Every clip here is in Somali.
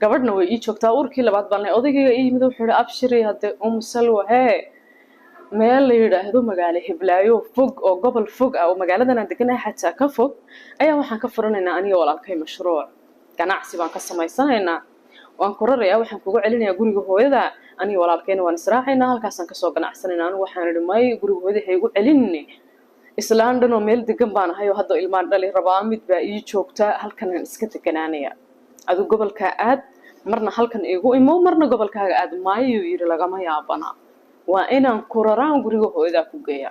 Gabadhna way ii joogtaa, uurkii labaad baan lehay. Odaygayga ii yimid, wuxuu yihi: "Abshiri hadde, Salwa, hee, meel la yidhaahdo magaalo Hiblaayo fog oo gobol fog ah oo magaaladan aan deganahay xataa ka fog ayaa waxaan ka furanaynaa aniga walaalkay mashruuc ganacsi baan ka samaysanaynaa. Waan ku rarayaa, waxaan kugu celinayaa guriga hooyada. Aniga walaalkayna waan israacaynaa, halkaasaan kasoo ganacsanaynaa." Anigu waxaan idhi: "May, guriga hooyada ha igu celinni. Islaan dhan oo meel degan baan ahay oo hadda ilmaan dhali rabaa, mid baa ii joogta, halkanaan iska deganaanaya. Adu gobolkaa aad, marna halkan iigu imo, marna gobolkaaga aad." "Maayuu," yidhi, "lagama yaabana, waa inaan kuraraan guriga hooyadaa ku geeya."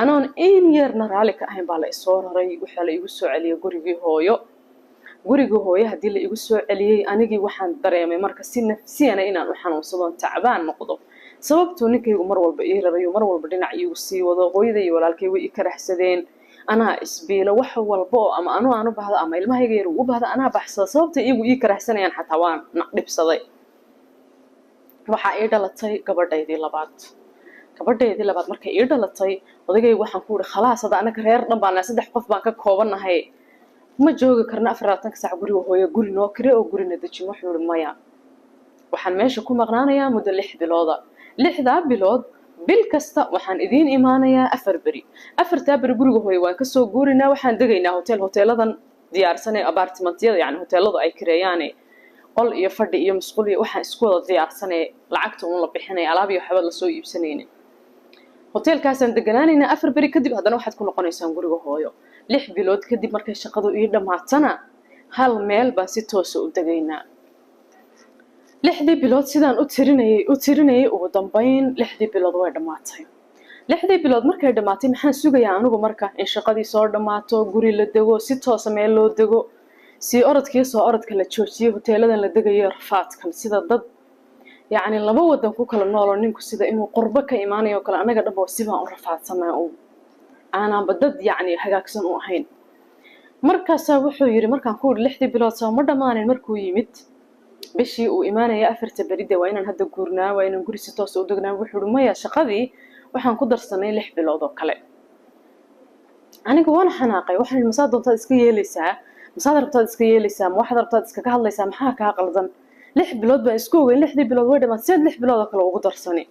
Anoon in yarna raalli ka ahayn baa la isoo raray, waxaa la igu soo celiyay gurigii hooyo. Gurigii hooyo haddii la igu soo celiyey, anigii waxaan dareemay marka si nafsiyana inaan u xanuunsadoon tacbaan noqdo, sababtuu ninkaygu mar walba ii rarayo, mar walba dhinac iigu sii wado. Hooyada iyo walaalkay way i karaxsadeen. Anaa isbiilo, wax walba oo ama anu aan u baahdo ama ilmahayga yar uu u baahdo anaa baxsada. Sababta iyagu ii karaxsanayaan xataa waan dhibsaday. Waxaa ii dhalatay gabadhaydii labaad. Gabadhaydii labaad markay ii dhalatay, odagaygu waxaan ku uri: "Khalaas, hadda anaga reer dhan baana, saddex qof baan ka koobannahay, ma joogi karna 24-ka saac guriga hooyo. Guri noo kire oo gurina dejin." Wuxuu ihi: "Maya, waxaan meesha ku maqnaanayaa muddo 6 bilooda. 6-daa bilood bil kasta waxaan idiin imaanayaa 4 beri. 4-taa beri guriga hooyo waan kasoo guurinaa, waxaan degaynaa hotel, hoteeladan diyaarsanee apartmentyada, yani hoteeladu ay kireeyaane, qol iyo fadhi iyo musqul iyo waxaan isku wada diyaarsanee, lacagta uun la bixinaya, alaab iyo waxba lasoo iibsanaynin. Hoteelkaasaan deganaanaynaa 4 beri, kadib haddana waxaad ku noqonaysaan guriga hooyo. 6 bilood kadib markay shaqadu ii dhammaatana, hal meel baan si toosa u degaynaa." 6-dii bilood sidaan u tirinayay, u tirinayay, ugu dambayn 6-dii bilood way dhammaatay. 6-dii bilood markay dhammaatay, maxaan sugayaa anigu marka? In shaqadii soo dhammaato, guri la dego, si toosa meel loo dego, sii orodkiyo soo orodka la joojiyey, hoteeladan la degayo, rafaadkan, sida dad yacni laba wadan ku kala nooloo, ninku sida inuu qurbo ka imaanayo kale, annaga dhanba sibaan u rafaadsanaa oo aanaanba dad yacni hagaagsan u ahayn. Markaasaa wuxuu yidhi, markaan ku uri 6-dii bilood soo ma dhammaanin, markuu yimid bishii uu imaanaya afarta beride, waa inaan hadda guurnaa, waa inaan guri si toosa u degnaa. Wuxuu yidhi: "Maya, shaqadii waxaan ku darsanay 6 bilood oo kale." Aniga waan xanaaqay. Waxaan yidhi: "Masaad doontaad iska yeelaysaa? Masaad rabtaad iska yeelaysaa? Ma waxaad rabtaad iskaga hadlaysaa? Maxaa kaa qaldan? 6 bilood baan isku ogeyn, 6-dii bilood way dhammaad, sideed 6 bilood oo kale ugu darsani?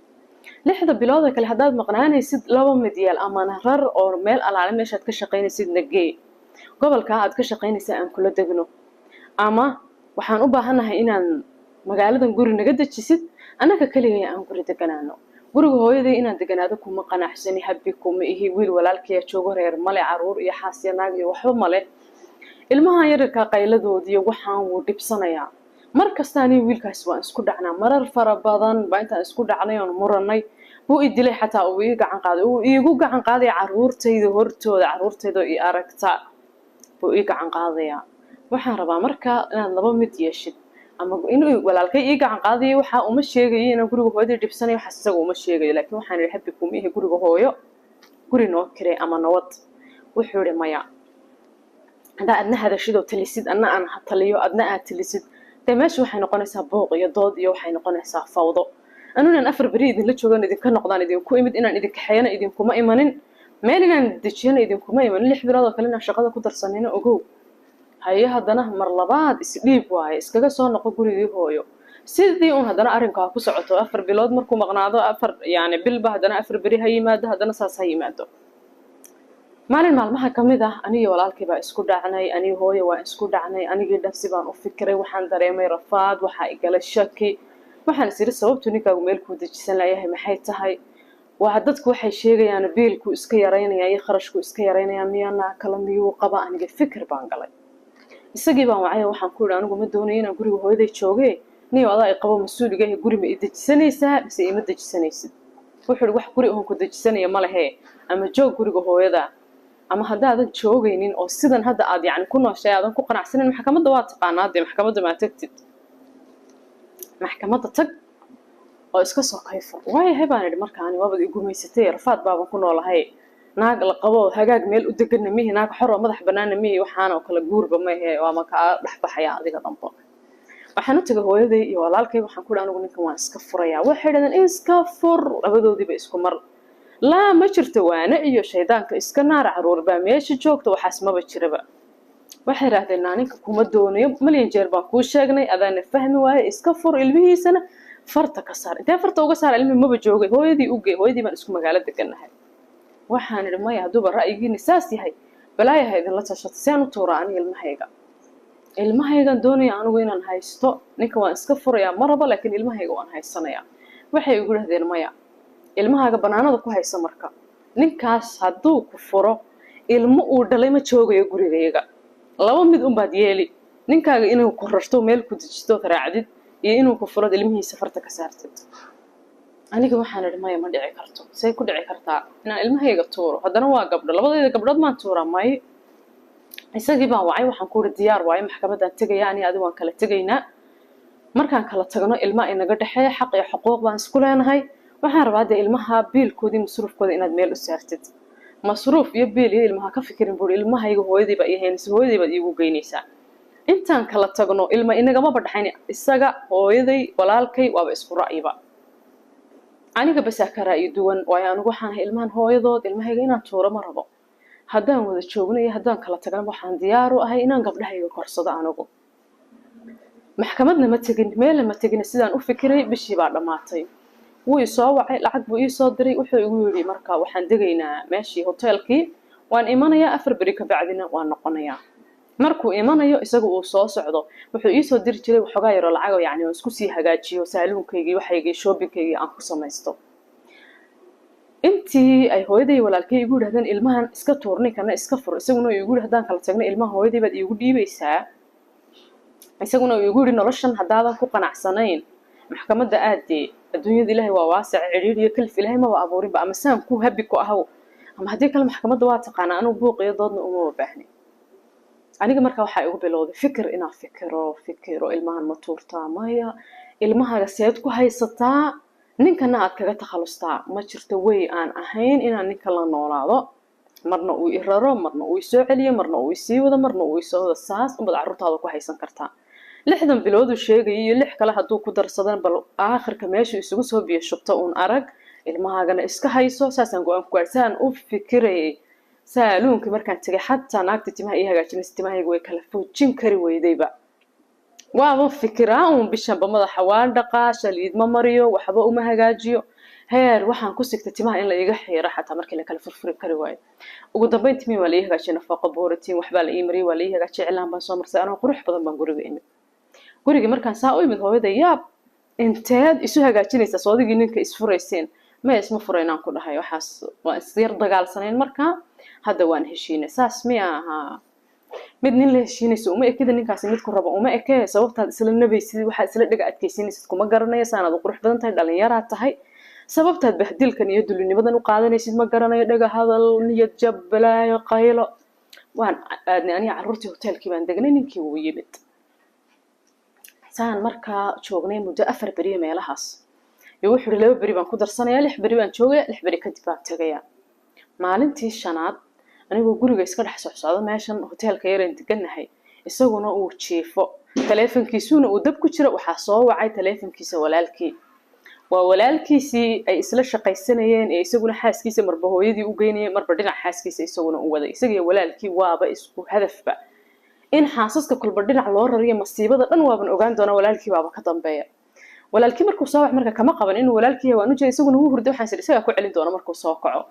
6-da bilood oo kale haddaad maqnaanaysid, laba mid yeel: amana rar oo meel alaale meeshaad ka shaqaynaysid nagee, gobolkaa aad ka shaqaynaysaa aan kula degno, ama waxaan u baahannahay inaan magaaladan guri naga dejisid, annaga keligay aan guri deganaano. Guriga hooyaday inaan deganaado kuma qanacsani, happy kuma ihi. Wiil walaalkaya joogo, reer male, caruur iyo xaas iyo naag iyo waxba male. Ilmahan yararkaa qayladoodiiyo waxaan wuu dhibsanayaa. Mar kasta aniga wiilkaas waan isku dhacnaa. Marar fara badan baa intaan isku dhacnay oon muranay buu i dilay, xataa uu ii gacan qaaday, uu iigu gacan qaadaya caruurtayda hortooda, caruurtayda i aragta buu ii gacan qaadayaa. Waxaan rabaa marka inaad laba mid yeeshid: ama inuu walaalkay ii gacan qaadayo, waxaa uma sheegayo inaan guriga hooyadii dhibsanayo, waxaas isaga uma sheegayo, laakiin waxaan idhi happy kuma ihi guriga hooyo, guri noo kirey ama nabad." Wuxuu idhi: "Maya, haddaa adna hadashid oo talisid, adna aan taliyo, adna aad talisid, dee meesha waxay noqonaysaa buuq iyo dood iyo waxay noqonaysaa fawdo. Anu inaan 4 beri idinla joogan idinka noqdaan idinku imid, inaan idin kaxeeyana idinkuma imanin, meel inaan dejiyana idinkuma imanin. 6 bilood oo kale inaan shaqada ku darsanayna ogow. Haye, haddana mar labaad isdhiib waaye, iskaga soo noqo gurigii hooyo." Sidii uun haddana arrinka ha ku socoto. 4 bilood markuu maqnaado, afar yani bilba haddana 4 beri ha yimaado, haddana saas ha yimaado. Maalin maalmaha ka mid ah, anigii walaalkii baa isku dhacnay, anigi hooyo waan isku dhacnay. Anigii dhan si baan u fikiray, waxaan dareemay rafaad, waxaa igala shaki. Waxaan is iri: "Sababtu ninkaagu meel kuu dejisan layahay maxay tahay? Waa dadku waxay sheegayaan biilku iska yaraynaya iyo kharashku iska yaraynaya, miyaana kala miyuu qaba?" Aniga fikir baan galay. Isagii baan wacay, waxaan ku yidhi: "Anigu ma doonayo inaan guriga hooyaday jooge. Niyo adaa i qabo, mas-uuliga, guri ma i dejisanaysaa mise ima dejisanaysid?" Wuxuu ihi: "Wax guri oon ku dejisanaya ma lehe. Ama joog guriga hooyada, ama haddaadan joogaynin oo sidan hadda aad yacni ku nooshahay aadan ku qanacsanin, maxkamadda waa taqaanaa dee, maxkamadda maa tagtid? Maxkamadda tag oo iska soo kayfur." "Waayahay," baan idhi. "Markaani waabad i gumaysatay, rafaad baaban ku noolahay. Naag la qabo hagaag meel u deganna mihi, naag xor oo madax bannaanna mihi, waxaana oo kale guurba maehe, waama kaa dhex baxaya adiga dhanbo." Waxaan u tagay hooyaday iyo walaalkay. Waxaan ku idhi: "Anigu ninkan waan iska furayaa." Waxay dhahdeen: "Iska fur?" Labadoodiiba isku mar: "Laa, ma jirto, waane iyo shaydaanka iska naar, caruur baa meesha joogta, waxaas maba jiraba." Waxay idhaahdeen, "Naa, ninka kuma doonayo, malyan jeer baan kuu sheegnay, adaana fahmi waaye, iska fur, ilmihiisana farta ka saar." Intee farta uga saar? Ilmihi maba joogay, hooyadii u gey, hooyadii baan isku magaalo deganahay. Waxaan idhi, "Maya, hadduuba ra'yigiina saas yahay, balaayaha idinla tashato. Si aan u tuuraa aniga ilmahayga? Ilmahaygan doonaya anigu inaan haysto. Ninka waan iska furayaa, ma rabo, laakiin ilmahayga waan haysanayaa." Waxay igu dhahdeen, "Maya, ilmahaaga banaanada ku haysa. Marka ninkaas hadduu ku furo, ilmo uu dhalay ma joogayo gurigayaga. Laba mid unbaad yeeli: ninkaaga inuu ku rarto, meel ku dejisto, raacdid, iyo inuu ku furo, ilmihiisa farta ka saartid." Aniga waxaan idhi, "Maya, ma dhici karto. Say ku dhici kartaa inaan ilmahayga tuuro? Haddana waa gabdho, labadayda gabdhood maan tuuraa? May." Isagii baan wacay. Waxaan ku uri, "Diyaar waayo, maxkamaddaan tegaya, ani adi waan kala tegaynaa. Markaan kala tagno, ilma inaga dhexeeya, xaq iyo xuquuq baan isku leenahay. Waxaan rabaa dee ilmaha biilkoodii, masruufkooda inaad meel u saartid." "Masruuf iyo biil iyo ilmaha ka fikirin," buuri, "ilmahayga hooyadii baa ii haynaysa, hooyadii baad iigu geynaysaa. Intaan kala tagno ilma inagamaba dhaxayn." Isaga, hooyaday, walaalkay waaba isku ra'yiba, aniga basaa ka ra'yi duwan, waayo anigu waxaan ahay ilmahan hooyadood. Ilmahayga inaan tuuro ma rabo. Haddaan wada joogno iyo haddaan kala tagnaba, waxaan diyaar u ahay inaan gabdhahayga korsado. Anigu maxkamadna ma tegin, meelna ma tegin. Sidaan u fikiray, bishii baa dhammaatay. Wuu i soo wacay, lacag buu ii soo diray. Wuxuu igu yidhi, "Marka waxaan degaynaa meeshii hoteelkii, waan imanayaa 4 beri ka bacdina waan noqonayaa." Markuu imanayo, isagu uu soo socdo, wuxuu iisoo diri jiray waxoogaa yaroo lacag, yacni oo isku sii hagaajiyo saaluunkaygii, waxaygii, shoppingkaygii aan ku samaysto. Intii ay hooyaday, walaalkay igu yidhahdeen, "Ilmahan iska tuur, ninkana iska fur," isaguna uu igu yidhi, "Haddaan kala tagno, ilmaha hooyaday baad iigu dhiibaysaa," isaguna uu igu yidhi, "Noloshan haddaadan ku qanacsanayn, maxkamadda aadee. Adduunyada Ilaahay waa waasic, cidhiidh iyo kalif Ilaahay maba abuurinba. Ama saan ku habi ku ahaw, ama haddii kale maxkamadda waa taqaanaa." Anugu buuq iyo doodna umaba baahni. Aniga marka waxaa igu bilowday fikir, inaan fikiro, fikiro: ilmahan ma tuurtaa? Maya, ilmahaaga seed ku haysataa, ninkana aad kaga takhalustaa? Ma jirto way aan ahayn inaan ninka la noolaado. Marna uu i raro, marna uu isoo celiyo, marna uu isii wado, marna uu isoo wado. Saas unbaad carruurtaada ku haysan kartaa. 60 bilooduu sheegaya iyo lix kale hadduu ku darsadan, bal aakhirka meeshuu isugu soo biyo shubto uun arag. Ilmahaagana iska hayso. Saasaan go-aan ku gaadhay, saan u fikirayay. Saaluunkii markaan tegay, xataa naagta timaha ii hagaajinaysa timahayga way kala foojin kari weydayba. Waaban fikiraa uun. Bishanba madaxa waan dhaqaa, shaliid ma mariyo, waxba uma hagaajiyo. Heer waxaan ku sigtay timaha in la iga xiiro xataa markii la kala furfuri kari waayo. Ugu dambeyn timihii waa la ii hagaajiyay, nafaqo borotiin waxbaa la ii mariyay, waa la ii hagaajiyay, cilaan baan soo marsay. Anoo qurux badan baan guriga imid. Gurigii markaan saa u imid, hooyada yaab: "Inteed isu hagaajinaysaa? Soodigii ninka isfurayseen?" "Maya, isma furaynaan," ku dhahay. "Waxaas waan isyar dagaalsanayn, markaa hadda waan heshiinay." "Saas miya ahaa? Mid nin la heshiinayso uma ekida, ninkaasi mid ku rabo uma eke. Sababtaad isla nabaysid, waxaad isla dhega adkaysinaysid kuma garanayo. Saanaad u qurux badan tahay, dhalinyaraad tahay, sababtaad bahdilkan iyo dulinimadan u qaadanaysid ma garanayo." Dhega hadal, niyad jab, balaayo, qaylo. Waan aadnay aniga carruurtii, hoteelkii baan degnay. Ninkii wuu yimid. Saan markaa joognay muddo 4 beriya meelahaas iyo wuxuu yidhi, "2 beri baan ku darsanayaa, 6 beri baan joogaya, 6 beri kadib baan tegayaa." Maalintii shanaad, anigoo guriga iska dhex socsocdo meeshan hoteelka yareen degannahay, isaguna uu jiifo, taleefankiisuna uu dab ku jiro, waxaa soo wacay taleefankiisa walaalkii. Waa walaalkiisii ay isla shaqaysanayeen ee isaguna xaaskiisa marba hooyadii u geynayay, marba dhinac xaaskiisa isaguna u waday. Isagiyo walaalkii waaba isku hadafba in xaasaska kolba dhinac loo rariyo. Masiibada dhan waaban ogaan doonaa, walaalkii baaba ka dambeeya. Walaalkii markuu soo wac, marka kama qaban inuu walaalkii yahay, waan u jeeda. Isaguna wuu hurday. Waxaan siri, isagaa ku celin doona markuu soo kaco.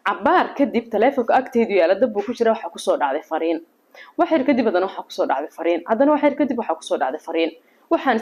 Cabbaar kadib taleefonka agtaydu yaala, dab buu ku jira, waxaa kusoo dhacday fariin. Wax yar kadib haddana waxaa kusoo dhacday fariin, haddana wax yar kadib waxaa kusoo dhacday fariin. Waxaan